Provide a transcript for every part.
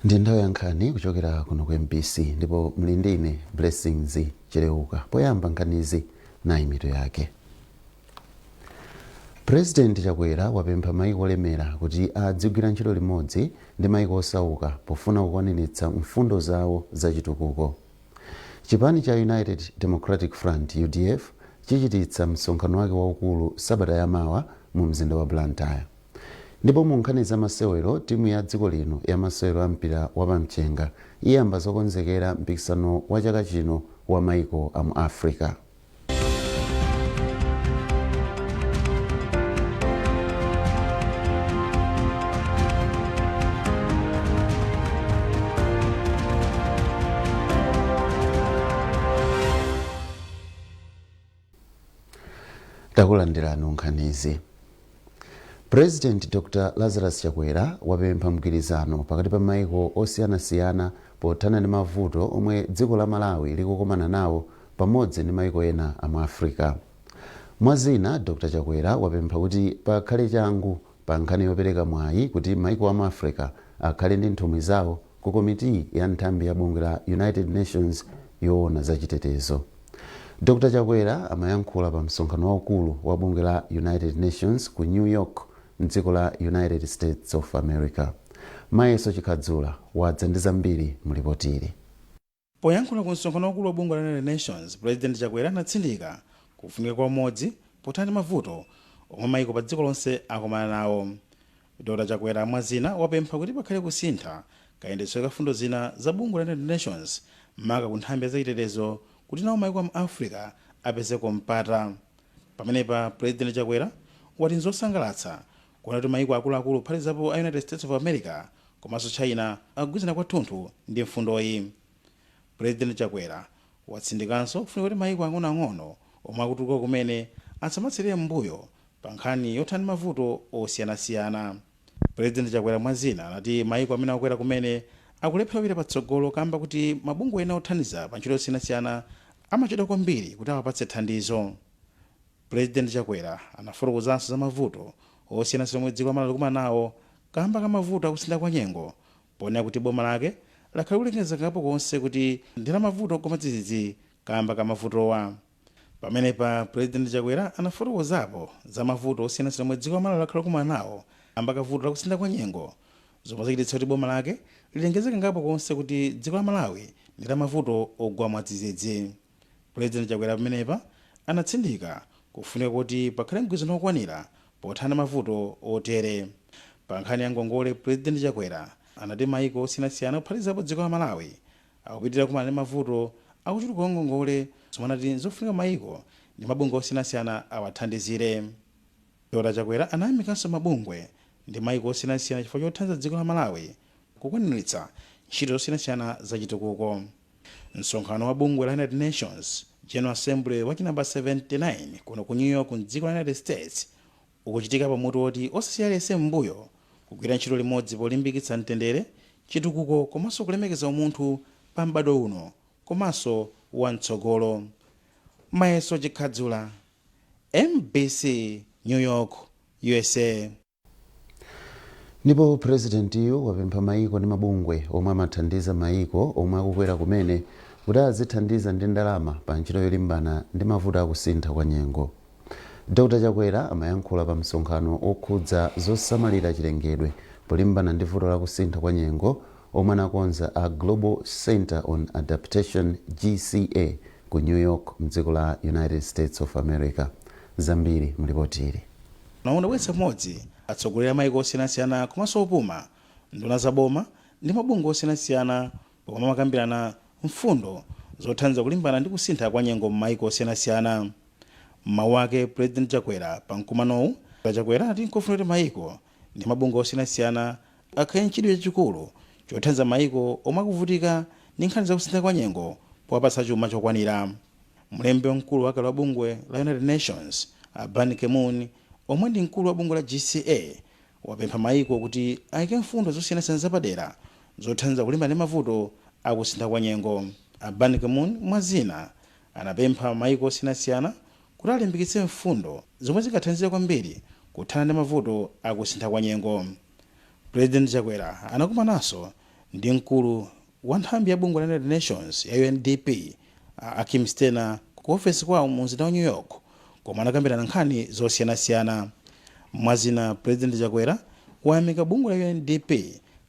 Ndi nthawi ya nkhani kuchokera kuno ku MBC, ndipo muli ndi ine Blessings Chileuka. Poyamba nkhanizi, nayi mitu yake. President Chakwera wapempha maiko olemera kuti adzigwira ntchito limodzi ndi maiko osauka pofuna kukwaniritsa mfundo zawo zachitukuko. Chipani cha United Democratic Front, UDF, chichititsa msonkhano wake waukulu sabata yamawa mu mzinda wa Blantyre. Ndipo mu nkhani za masewero, timu ya dziko lino ya masewero a mpira wapamchenga iyamba zokonzekera mpikisano wa chaka chino wa maiko a mu Africa. Takulandirani nkhanizi. President Dr Lazarus Chakwera wapempha mgwirizano pakati pa maiko osiyanasiyana pothana ndi mavuto omwe dziko la Malawi likukumana nawo pamodzi ndi maiko ena a mu Africa. Mwa zina, Dr Chakwera wapempha kuti pakhale changu pa nkhani yopereka mwayi kuti maiko a mu Africa akhale ndi nthumwi zawo ku komiti ya nthambi ya bungwe la United Nations yoona za chitetezo. Dr Chakwera amayankhula pa msonkhano waukulu wa bungwe la United Nations ku New York mdziko la United States of America. Mayeso Chikhadzula wadza ndi zambiri mu lipotili. Poyankhula ku msonkhano waukulu wa bungwe la United Nations, President Chakwera anatsindika kufunika kwa umodzi pothana ndi mavuto omwe maiko pa dziko lonse akumana nawo. Dr Chakwera mwa zina wapempha kuti pakhale kusintha kayendetsedwe ka fundo zina za bungwe la United Nations, maka ku nthambi ya zachitetezo, kuti nawo maiko a mu Africa apezeko mpata. Pamenepa President Chakwera wati nzosangalatsa kuona kuti maiko akuluakulu, kuphatikizapo a United States of America komanso China, akugwirizana kwathunthu ndi mfundoyi. President Chakwera watsindikanso kufunika kuti maiko ang'onoang'ono omwe akutuluka kumene asamatsalire m'mbuyo pa nkhani yothana ndi mavuto osiyanasiyana. President Chakwera mwa zina anati maiko amene akukwera kumene akulephera kupita patsogolo kamba kuti mabungwe ena othandiza pa ntchito zosiyanasiyana amachedwa kwambiri kuti awapatse thandizo. President Chakwera anafotokozanso za mavuto osiyanasiyana omwe dziko la Malawi likumana nawo kamba ka mavuto akusintha kwa nyengo, ponena kuti boma lake lakhala likulengeza kangapo konse kuti ndi la mavuto ogwa mwadzidzidzi kamba ka mavutowa. Pamenepa President Chakwera anafotokozapo za mavuto osiyanasiyana omwe dziko la Malawi lakhala likumana nawo kamba ka vuto la kusintha kwa nyengo, zomwe zachititsa kuti boma lake lilengeze kangapo konse kuti dziko la Malawi ndi la mavuto ogwa mwadzidzidzi. President Chakwera pamenepa anatsindika kufunika koti pakhale mgwirizano wokwanira pothana ndi mavuto otere. Pa nkhani ya ngongole, President Chakwera anati maiko osiyanasiyana, kuphatikizapo dziko la Malawi, akupitirira kukumana ndi mavuto akuchuluka kwa ngongole, zomwe anati nzofunika maiko ndi mabungwe osiyanasiyana awathandizire. Dr Chakwera anayamikanso mabungwe ndi maiko osiyanasiyana chifukwa chothandiza dziko la Malawi kukwaniritsa ntchito zosiyanasiyana zachitukuko. Msonkhano wa bungwe la United Nations General Assembly wa chinamba 79 kuno ku New York mdziko la United States ukuchitika pa mutu woti "Osasiya aliyense m'mbuyo, kugwira ntchito limodzi polimbikitsa mtendere, chitukuko komanso kulemekeza umunthu pa m'badwo uno komanso wa mtsogolo." Mayeso Chikhadzula, MBC, New York, USA. Ndipo purezidentiyu wapempha maiko ndi mabungwe omwe amathandiza maiko omwe akukwera kumene kuti azithandiza ndi ndalama pa ntchito yolimbana ndi mavuto akusintha kwa nyengo. Dr Chakwera amayankhula pa msonkhano okhudza zosamalira chilengedwe polimbana ndi vuto la kusintha kwa nyengo omwe anakonza a Global Center on Adaptation, GCA, ku New York mdziko la United States of America. Zambiri mulipotili. Unabweretsa pamodzi atsogoleri a maiko osiyanasiyana komanso opuma, nduna za boma ndi mabungwe osiyanasiyana pomwe amakambirana mfundo zothandiza kulimbana ndi kusintha kwa nyengo m'maiko osiyanasiyana. M'mawu ake President Chakwera pa mkumanowu, Chakwera anati nkofuna kuti maiko ndi mabungwe osiyanasiyana akhale nchidwi chachikulu chothandiza maiko omwe akuvutika ndi nkhani za kusintha kwa nyengo powapatsa chuma chokwanira. Mlembi wamkulu wakale wa bungwe la United Nations a Ban Ki-moon, omwe ndi mkulu wa bungwe la GCA, wapempha maiko kuti ayike mfundo zosiyanasiyana zapadera zothandiza kulimbana ndi mavuto akusintha kwa nyengo. A Ban Ki-moon mwa zina anapempha maiko osiyanasiyana kuti alimbikitse mfundo zomwe zingathandizire kwambiri kuthana ndi mavuto akusintha kwa nyengo. President Chakwera anakumananso Ndi mkulu wa nthambi ya bungwe la United Nations ya UNDP, Achim Steiner, ku ofesi kwawo mu mzinda wa New York, komwe anakambirana nkhani zosiyanasiyana. Mwazina, President Chakwera wayamika bungwe la UNDP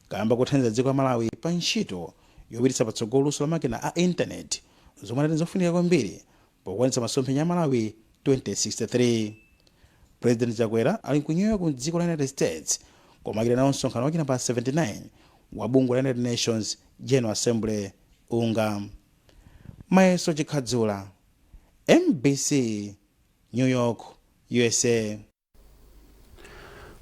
kamba kothandiza dziko la Malawi pa ntchito yopititsa patsogolo luso la makina a intaneti, zomwe anati zofunika kwambiri pokwanitsa masomphenya a Malawi 2063. President Chakwera ali ku New York mdziko la United States, komwe achita nawo msonkhano wake namba 79 wa bungwe la United Nations General Assembly, UNGA. Mayeso Chikhadzula, MBC, New York, USA.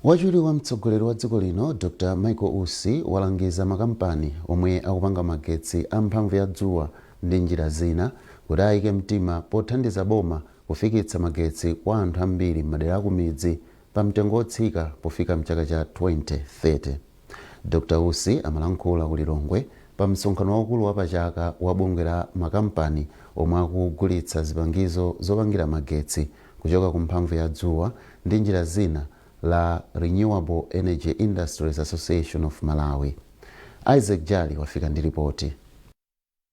Wachiwiri wa mtsogoleri wa dziko lino, Dr Michael Usi, walangiza makampani omwe akupanga magetsi a mphamvu ya dzuwa ndi njira zina kuti ayike mtima pothandiza boma kufikitsa magetsi kwa anthu ambiri m'madera akumidzi pa mtengo wotsika pofika mchaka cha 2030. Dr Usi amalankhula ku Lilongwe pa msonkhano waukulu wapachaka wa bungwe la makampani omwe akugulitsa zipangizo zopangira magetsi kuchoka ku mphamvu ya dzuwa ndi njira zina la Renewable Energy Industries Association of Malawi. Isaac Jali wafika ndi ripoti.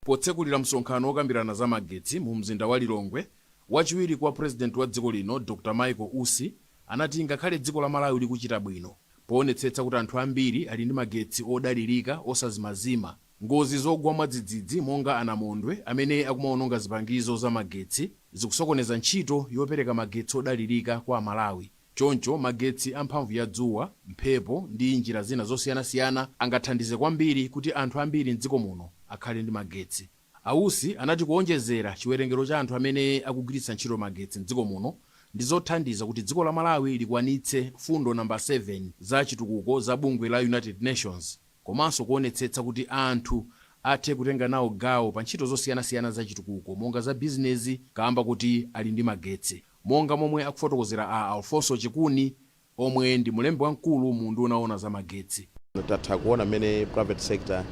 Potsekulira msonkhano wokambirana za magetsi mu mzinda wa Lilongwe, wachiwiri kwa purezidenti wa dziko lino, Dr Michael Usi, anati ngakhale dziko la Malawi likuchita bwino poonetsetsa kuti anthu ambiri ali ndi magetsi odalirika osazimazima, ngozi zogwa mwadzidzidzi monga anamondwe amene akumaononga zipangizo za magetsi zikusokoneza ntchito yopereka magetsi odalirika kwa Amalawi. Choncho magetsi amphamvu ya dzuwa, mphepo ndi njira zina zosiyanasiyana angathandize kwambiri kuti anthu ambiri mdziko muno akhale ndi magetsi. A Usi anati kuonjezera chiwerengero cha anthu amene akugwiritsa ntchito magetsi mdziko muno ndi zothandiza kuti dziko la Malawi likwanitse fundo namba 7 za chitukuko za bungwe la United Nations, komanso kuonetsetsa kuti anthu athe kutenga nawo gawo pa ntchito zosiyanasiyana za chitukuko monga za bizinezi kamba kuti ali ndi magetsi, monga momwe akufotokozera a Alfonso Chikuni, omwe ndi mulembi wamkulu mu unduna owona za magetsi. Tatha kuona mmene private sector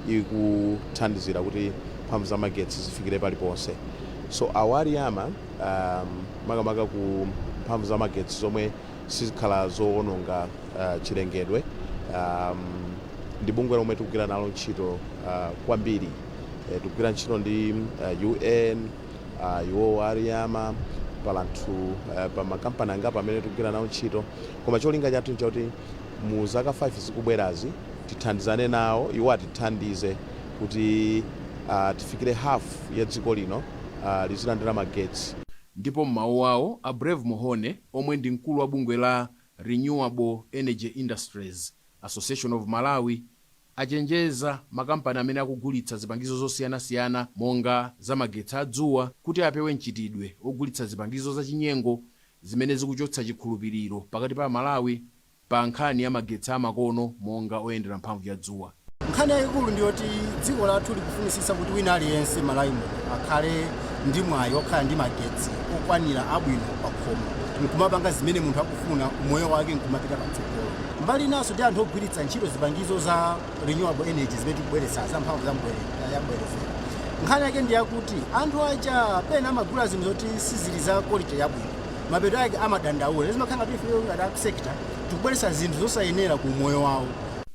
ikuthandizira kuti mphamvu za magetsi zifikire paliponse. So a REAMA, makamaka ku mphamvu za magetsi zomwe sizikhala zowononga chilengedwe, ndi bungwe lomwe tikugwira nalo ntchito kwambiri. Tikugwira ntchito ndi UN, iwowo a REAMA, palanthu pa makampani angapo amene tikugwira nawo ntchito, koma cholinga chathu nchakuti mu zaka 5 zikubwerazi tithandizane nawo, iwo atithandize kuti tifikire half ya dziko lino lizilandira magetsi. Ndipo m'mawu awo, a Brave Mhone, omwe ndi mkulu wa bungwe la Renewable Energy Industries Association of Malawi, achenjeza makampani amene akugulitsa zipangizo zosiyanasiyana monga zamagetsi adzuwa kuti apewe mchitidwe ogulitsa zipangizo zachinyengo zimene zikuchotsa chikhulupiriro pakati pa Malawi pa nkhani ya magetsi amakono monga oyendera mphamvu ya dzuwa. Nkhani yayikulu ndiyoti dziko lathu likufunisisa kuti wina aliyense Malawi muno akhale ndi mwayi okhala ndi magetsi okwanira abwino pa khomo, nkumapanga zimene munthu akufuna, umoyo wake nkumapita patsogolo. Mbali inanso, ndi anthu ogwiritsa ntchito zipangizo za renewable energy zimene tikubweretsa, za mphamvu za yabwerezera, nkhani yake ndi yakuti anthu aja pena amagula zinthu zoti sizili za quality yabwino, mapeto ake amadandaula. Zimakhala ngati ife ngati sector tikubweretsa zinthu zosayenera ku umoyo wawo.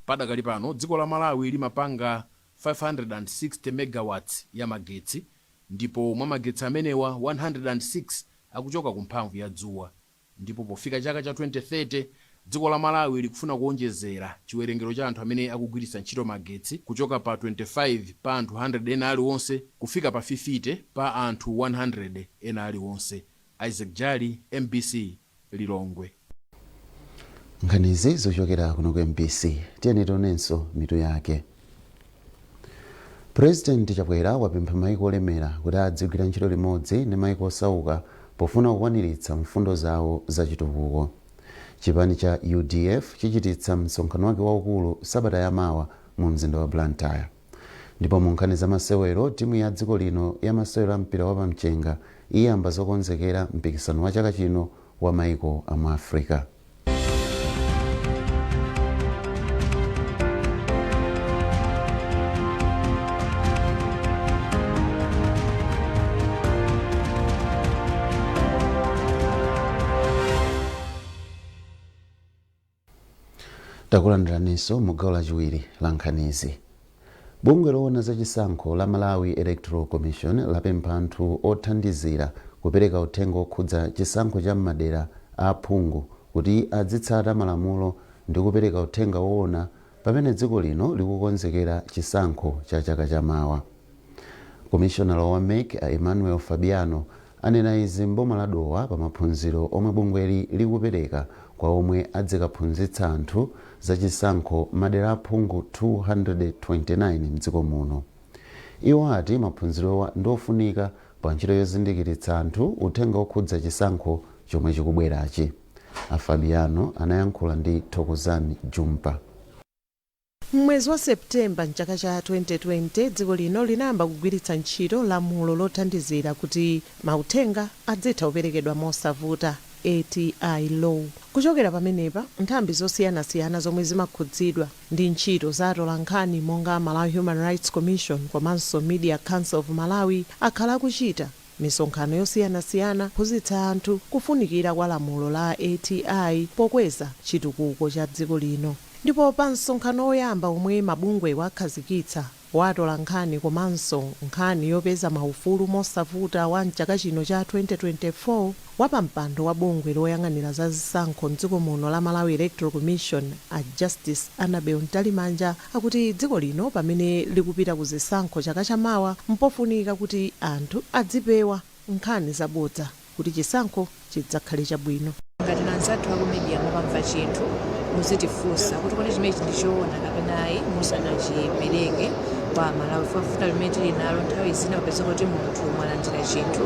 Padakali pano dziko la Malawi limapanga 560 megawatts ya magetsi, ndipo mwa magetsi amenewa 106 akuchoka ku mphamvu ya dzuwa, ndipo pofika chaka cha 2030 dziko la Malawi likufuna kuonjezera chiwerengero cha anthu amene akugwiritsa ntchito magetsi kuchoka pa 25 pa anthu 100 ena aliwonse kufika pa 50 pa anthu 100 ena aliwonse. Isaac Jali, MBC, Lilongwe. Nkhanizi zochokera kuno ku MBC. Tiyeni tionenso mitu yake. President Chakwera wapempha maiko olemera kuti adzigwira ntchito limodzi ndi maiko osauka pofuna kukwaniritsa mfundo zawo zachitukuko. Chipani cha UDF chichititsa msonkhano wake waukulu sabata yamawa mu mzinda wa Blantyre. Ndipo mu nkhani za masewero, timu ya dziko lino ya masewero a mpira wapamchenga iyamba zokonzekera mpikisano wa chaka chino wa maiko a mu Africa. Takulandiraninso mu gawo lachiwiri la nkhanizi. Bungwe loona zachisankho la Malawi Electoral Commission lapempha anthu othandizira kupereka uthenga okhudza chisankho cha m'madera a aphungu kuti adzitsata malamulo ndi kupereka uthenga woona pamene dziko lino likukonzekera chisankho cha chaka chamawa. Komishonala wa MEC, a Emmanuel Fabiano, anena izi mboma la Dowa pa maphunziro omwe bungweli likupereka kwa omwe adzikaphunzitsa anthu zachisankho madera aphungu 229 mdziko muno. Iwo ati maphunzirowa ndiofunika pa ntchito yozindikiritsa anthu uthenga okhudza chisankho chomwe chikubwerachi. A Fabiano anayankhula ndi Thokozani Jumpa. Mwezi wa Septemba mchaka cha 2020, dziko lino linayamba kugwiritsa ntchito lamulo lothandizira kuti mauthenga adzitha kuperekedwa mosavuta, ATI Law. Kuchokera pamenepa, nthambi zosiyanasiyana zomwe zimakhudzidwa ndi ntchito za atolankhani, monga Malawi Human Rights Commission komanso Media Council of Malawi, akhala akuchita misonkhano yosiyanasiyana kuphunzitsa anthu kufunikira kwa lamulo la ATI pokweza chitukuko cha dziko lino. Ndipo pa msonkhano woyamba omwe mabungwe wakhazikitsa wa atolankhani komanso nkhani yopeza maufulu mosavuta wa mchaka chino cha 2024, wapampando wa bungwe loyang'anira za zisankho mdziko muno la Malawi Electoral Commission, a Justice Annabel Mtalimanja, akuti dziko lino pamene likupita ku zisankho chaka chamawa, mpofunika kuti anthu adzipewa nkhani zabodza kuti chisankho chidzakhale chabwino. Ngati anzathu aku media, mukamva chinthu muzitifunsa kuti kodi chimenechi ndi choona kapena ayi, musanachipereke kwa Malawi. Vuto limene tili nalo, nthawi zina upeza kuti munthu mwalandira chinthu,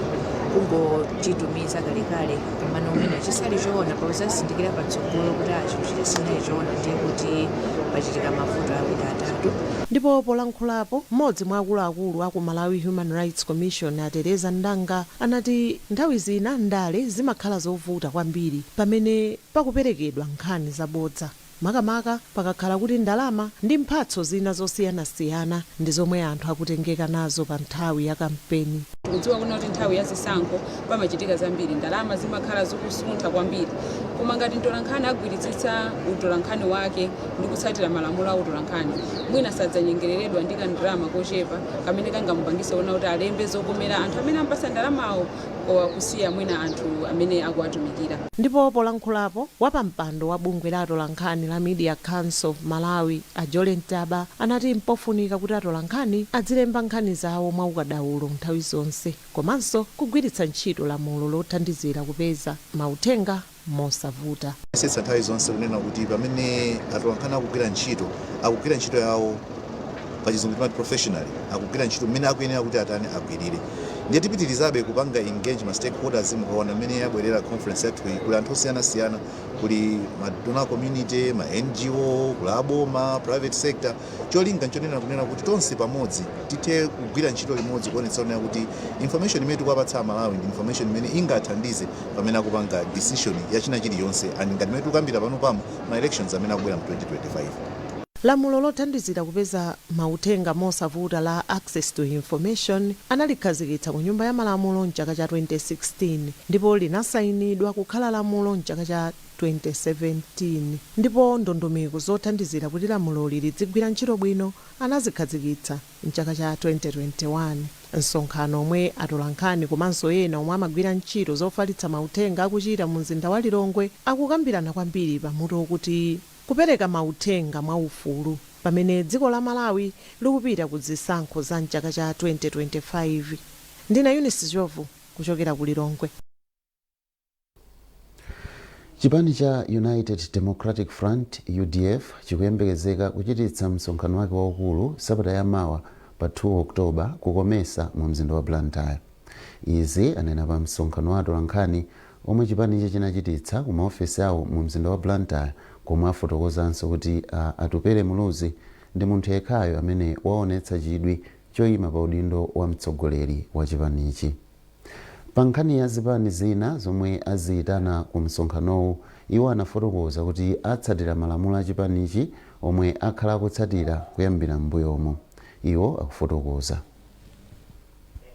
kungochitumiza kalekale, komano umene chisali choona, pauzasindikira patsogolo kuti a chinthu chija sinali choona, ndiye kuti pachitika mavuto awiri atatu. Ndipo polankhulapo, mmodzi mwa akuluakulu aku Malawi Human Rights Commission, a Tereza Ndanga, anati nthawi zina ndale zimakhala zovuta kwambiri pamene pakuperekedwa nkhani zabodza, makamaka pakakhala kuti ndalama ndi mphatso zina zosiyanasiyana ndi zomwe anthu akutengeka nazo pa nthawi ya kampeni. Tikudziwa kuna kuti nthawi ya zisankho pamachitika zambiri, ndalama zimakhala zikusuntha kwambiri. Koma ngati mtolankhani agwiritsitsa utolankhani wake ndi kutsatira malamulo a utolankhani, mwina sadzanyengereredwa ndi kandalama kochepa kamene kangamupangise kuona kuti alembe zokomera anthu amene ampasa ndalamawo, koma kusiya mwina anthu amene akuwatumikira. Ndipo polankhulapo, wapampando wa bungwe la atolankhani la Media Council of Malawi, a Jolen Taba, anati mpofunika kuti atolankhani adzilemba nkhani zawo mwaukadaulo nthawi zonse komanso kugwiritsa ntchito lamulo lothandizira kupeza mauthenga mosavuta. Setsa nthawi zonse kunena kuti pamene atolankhani akugwira ntchito, akugwira ntchito yawo, pachizungu timati professionally, akugwira ntchito mmene akuyenera kuti atani, agwirire. Ndiye tipitirizabe kupanga engage ma stakeholders. Mukaona mmene yabwerera conference yathu iyi, kuli anthu osiyanasiyana, kuli ma donor community, ma NGO, kuli aboma, private sector. Cholinga nchonena kunena kuti tonse pamodzi tithe kugwira ntchito limodzi kuonetsa kunena kuti information imene tikuwapatsa Amalawi ndi information imene ingathandize pamene akupanga decision ya china chiliyonse, and ngati mmene tikukambira pano pamo, ma elections amene akubwera mu 2025. Lamulo lothandizira kupeza mauthenga mosavuta la Access to Information analikhazikitsa ku Nyumba ya Malamulo mchaka cha 2016 ndipo linasayinidwa kukhala lamulo mchaka cha 2017. Ndipo ndondomeko zothandizira kuti lamuloli lidzigwira ntchito bwino anazikhazikitsa mchaka cha 2021. Msonkhano omwe atolankhani komanso ena omwe amagwira ntchito zofalitsa mauthenga akuchita mu mzinda wa Lilongwe akukambirana kwambiri pamutu wokuti kupereka mauthenga mwaufulu pamene dziko la Malawi likupita ku zisankho za mchaka cha 2025. Ndina Eunice Jovu kuchokera ku Lilongwe. Chipani cha United Democratic Front, UDF, chikuyembekezeka kuchititsa msonkhano wake waukulu sabata yamawa pa 2 Oktoba ku COMESA mu mzinda wa Blantyre. Izi anena pa msonkhano wa atolankhani omwe chipanichi chinachititsa ku maofesi awo mu mzinda wa Blantyre, komwe afotokozanso kuti Atupele Muluzi ndi munthu yekhayo amene waonetsa chidwi choyima pa udindo wa mtsogoleri wa chipanichi. Pa nkhani ya zipani zina zomwe aziyitana ku msonkhanowu, iwo anafotokoza kuti atsatira malamulo a chipanichi omwe akhala akutsatira kuyambira m'mbuyomo. Iwo akufotokoza.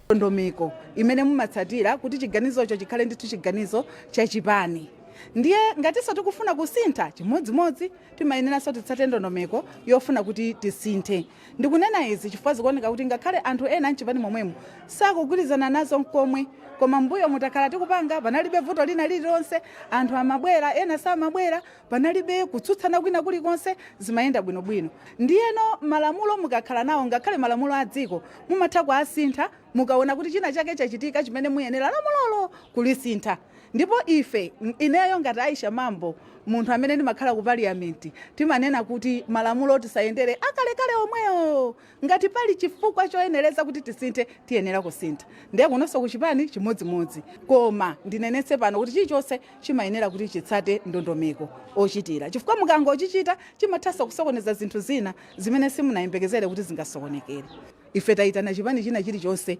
Ndondomeko imene mumatsatira kuti chiganizocho chikhale ndithu chiganizo chachipani. Ndiye ngatinso tikufuna kusintha, chimodzimodzi timayeneranso titsate ndondomeko yofuna kuti tisinthe. Ndikunena izi chifukwa zikuoneka kuti ngakhale anthu ena mchipani momwemo sakugwirizana nazo nkomwe, koma mbuyo mutakhala tikupanga panalibe vuto lina lililonse. Anthu amabwera, ena samabwera, panalibe kutsutsana kwina kulikonse, zimayenda bwinobwino. Ndiyeno malamulo mukakhala nawo, ngakhale malamulo a dziko, mumatha kuasintha mukaona kuti china chake chachitika chimene muyenera lamulolo kulisintha. Ndipo ife, ineyo ngati Aisha Mambo, munthu amene ndimakhala ku parliament, timanena kuti malamulo tisayendere akalekale omwewo. Ngati pali chifukwa choyenereza kuti tisinthe, tiyenera kusintha. Ndiye kunonso kuchipani chimodzimodzi, koma ndinenetse pano kuti chilichonse chimayenera kuti chitsate ndondomeko ochitira, chifukwa mukangochichita chimathanso kusokoneza zinthu zina zimene simunayembekezere kuti zingasokonekere. Ife tayitana chipani china chilichonse.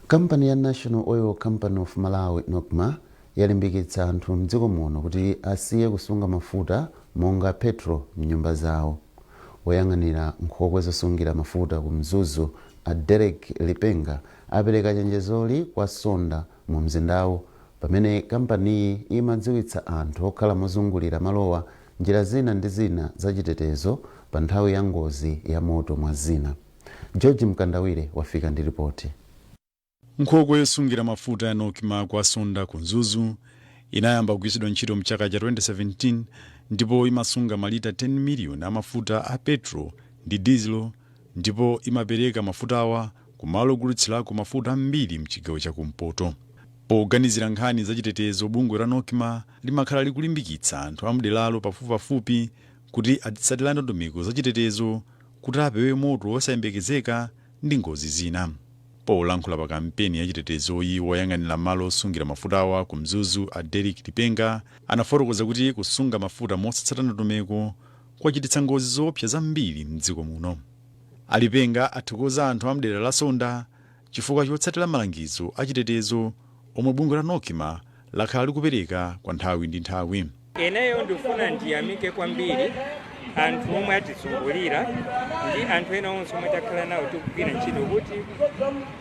Kampani ya National Oil Company of Malawi, NOCMA, yalimbikitsa anthu mdziko muno kuti asiye kusunga mafuta monga petrol mnyumba zawo. Woyang'anira nkhokwe zosungira mafuta ku Mzuzu, a Derek Lipenga, apereka chenjezoli kwa Sonda mu mzindawu pamene kampaniyi imadziwitsa anthu okhala mozungulira malowa njira zina ndi zina zachitetezo pa nthawi ya ngozi ya moto, mwa zina. George Mkandawire wafika ndi ripoti. Nkhokwe yosungira mafuta ya NOCMA kwa Sonda ku Mzuzu inayamba kugwiritsidwa ntchito mchaka cha 2017 ndipo imasunga malita 10 miliyoni amafuta a petrol ndi diesel, ndipo imapereka mafutawa kumalo ogulitsirako mafuta ambiri mchigawo chakumpoto. Poganizira nkhani zachitetezo, bungwe la NOCMA limakhala likulimbikitsa anthu amderalo pafupipafupi kuti azitsatira ndondomeko zachitetezo kuti apewe moto osayembekezeka ndi ngozi zina. Polankhula pa kampeni yachitetezoyi, woyang'anira malo osungira mafutawa ku Mzuzu, a Derek Lipenga, anafotokoza kuti kusunga mafuta mosatsata ndondomeko kwachititsa ngozi zoopsa zambiri mdziko muno. Alipenga athokoza anthu amdera la Sonda chifukwa chotsatira malangizo achitetezo omwe bungwe la NOCMA lakhala likupereka kwa nthawi ndi nthawi. Ineyo ndifuna ndiyamike kwambiri anthu omwe atizungulira ndi anthu ena onse omwe takhala nawo tikugwira ntchito, kuti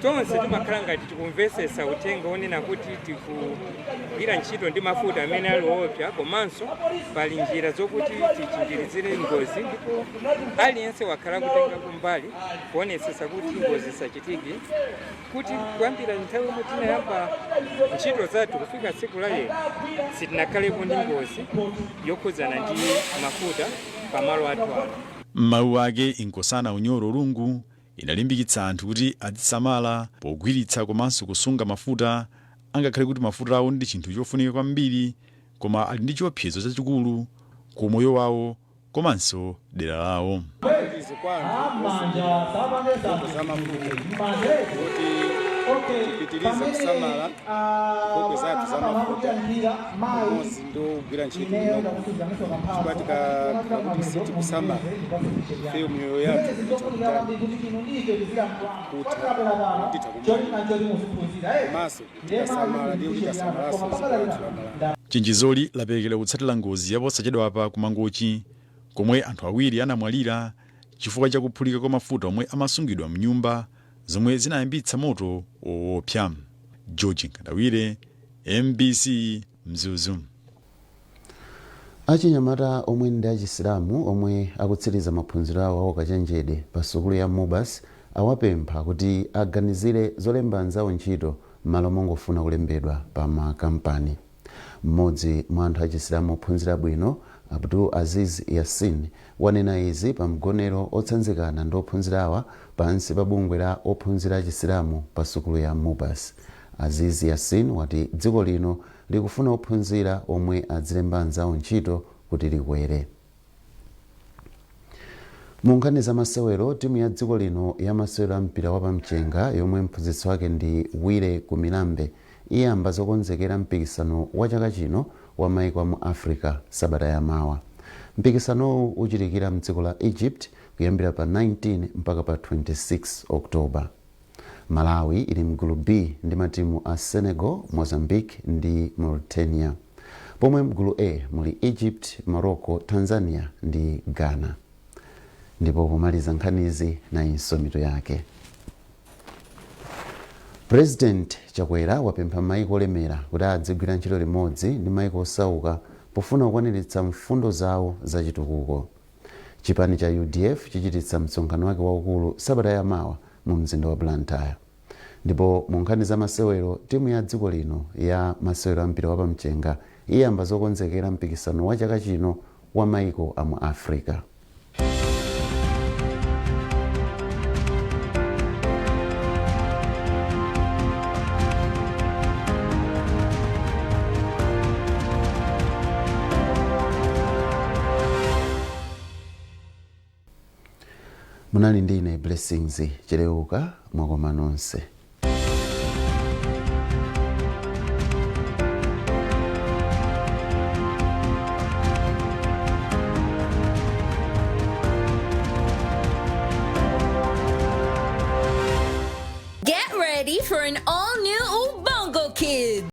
tonse timakhala ngati tikumvesesa uthenga onena kuti tikugwira ntchito ndi mafuta amene ali woopsa, komanso pali njira zokuti tichinjirizire ngozi, ndipo aliyense wakhala kutenga kumbali kuonetsetsa kuti ngozi zisachitike, kuti kuyambira nthawi yomwe tinayamba ntchito zathu kufika tsiku la lero sitinakhalepo ndi ngozi yokhudzana ndi mafuta pamalo athu ano. M'mawu ake, Inkosana Unyoro Lungu inalimbikitsa anthu kuti azisamala pogwiritsa komanso kusunga mafuta, angakhale kuti mafutawo ndi chinthu chofunika kwambiri, koma ali ndi chiopsezo chachikulu ku moyo wawo komanso dera lawo. Izi kwa anthu osungira nkhokwe za mafuta kuti tipitirize kusamala nkhokwe zathu za mafuta pamodzi ndi ogwira ntchito kuno, chifukwa tikakhala kuti sitikusamala ifeyo, miyoyo yathu itha kutani, kutha, titha kumwalira. Komanso tikasamala, ndiye kuti tasamalanso dziko lathu la Malawi. Chenjezoli laperekedwa kutsatira ngozi yaposachedwapa ku Mangochi, komwe anthu awiri anamwalira chifukwa cha kuphulika kwa mafuta omwe amasungidwa mnyumba, zomwe zinayambitsa moto woopsa. George Nkandawire, MBC, Mzuzu. Achinyamata omwe ndi Achisilamu omwe akutsiriza maphunziro awo aukachenjede pa sukulu ya MUBAS awapempha kuti aganizire zolemba anzawo ntchito m'malo mongofuna kulembedwa pa makampani. Mmodzi mwa anthu Achisilamu ophunzira bwino, Abdul Aziz Yasin, wanena izi pa mgonero otsanzikana ndi ophunzirawa pansi pa bungwe la ophunzira Achisilamu pa sukulu ya MUBAS. Aziz Yasin wati dziko lino likufuna ophunzira omwe azilemba anzawo ntchito kuti likwere. Mu nkhani za masewero, timu ya dziko lino ya masewero a mpira wapamchenga yomwe mphunzitsi wake ndi Willie Kumilambe iyamba zokonzekera mpikisano wa chaka chino wa maiko amu Africa sabata yamawa. Mpikisanowu uchitikira mdziko la Egypt kuyambira pa 19 mpaka pa 26 October. Malawi ili mgulu B ndi matimu a Senegal, Mozambique ndi Mauritania, pomwe mgulu A muli Egypt, Morocco, Tanzania ndi Ghana. Ndipo pomaliza nkhanizi, nayinso mitu yake. President Chakwera wapempha maiko olemera kuti adzigwira ntchito limodzi ndi maiko osauka pofuna kukwaniritsa mfundo zawo zachitukuko. Chipani cha UDF chichititsa msonkhano wake waukulu sabata yamawa mu mzinda wa Blantyre. Ndipo mu nkhani za masewero, timu ya dziko lino ya masewero a mpira wapamchenga iyamba zokonzekera mpikisano wa chaka chino wa maiko a mu Africa. Munali ndi ine Blessings Chileuka. Mwakoma nonse. Get ready for an all new Ubongo Kids.